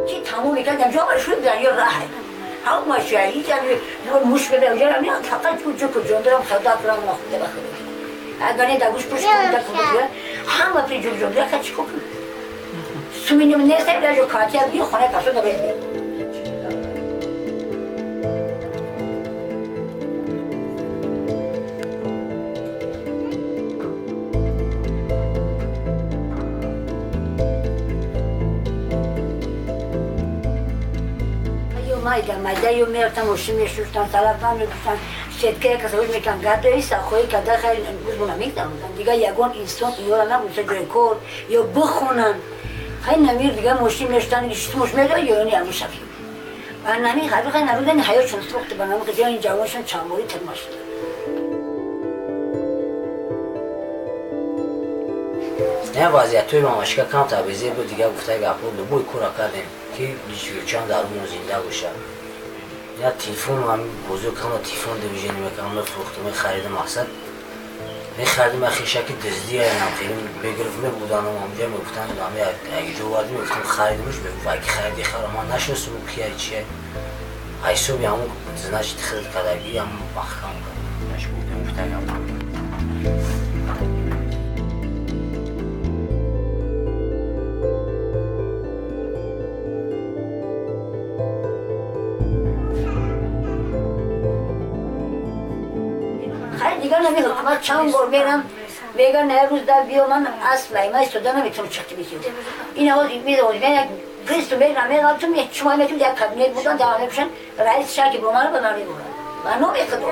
Ки тамом мекардам, ҷо шуд дар ё раҳ. Ҳама шаҳид муш бебе, фақат куҷо куҷо дорам хада кунам нахуда ба худо. Агар не дагуш пуш кунда кунда ҳама при ҷурҷо бия чӣ кунам? Суминим нест, ҷо катия би хона касо да бе. Майда майда ё мерафтам, мошин мешуштам, салафан мепӯштам, сеткая касавош мекардам, гадои сахои када хайр узбуна мекардам. Дигар ягон инсон иёра набуд, ҷои кор ё бихонанд. Хай намир дигар мошин мешуштан, шутмуш медод ё ни аму шафи. Ба нами хаби хай нарудани ҳаётшон сӯхт, ба нами ҷои ҷавоншон чандборӣ тирма шуд. Не вазъиятҳои мамашка камтар безеб буд, дигар гуфтаи гапҳо любой кора кардем ки чанд дарумон зинда бошад. Я телефон ҳам бозор кама телефон движение мекардам, мефурӯхтам, мехаридам, мақсад мехаридам, я хешаки дуздия хеле мегирифт, мебуданам ҳамҷо мегуфтанд, ҳами ҷо овардим, мегуфтам харидимш, мегуфт аки хариди хара, ман нашиносам кия чия. Ҳисоби ҳамун значит хирд кардагӣ ҳамун маҳкам кард. Гуфтаи гапҳо. Дигар нами ҳукумат чанд бор мерам, меган на рӯз дар биё, ман асл ма истода наметавонам чахти бисёр. Ин авоз медонед, ман як присту мерам, меғалтум, шумо метавонед як кабинет будан, дар мепӯшанд, раис шаҳр ки бо ман ба ман мебурад. Ба номи худо.